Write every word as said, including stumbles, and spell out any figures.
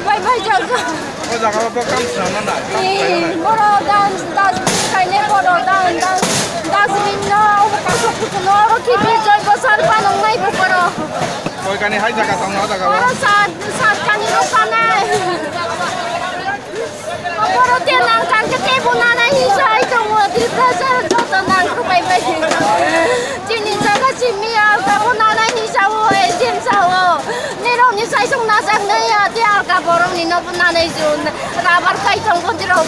Bai bai jaga. O jaga o bokam swnamna na. Ee, boro dan dustbin kaine boro dan dan dustbin no obo kaisa kuchuno oro khibi joibo sar panong nai bo boro. Koi kani hai jaga tong o jaga o. Boro sat sat kani no panai. Boro te nang kang ke te bo nanai hi sai tong o Tripura sar joto nang ko bai bai. Chini jaga simi alka bo nanai hi sa o e sim sa o. Nirok ni sai song najak nai ya te alka borok ni no bo nanai jun. Rabar kai tong bo dirok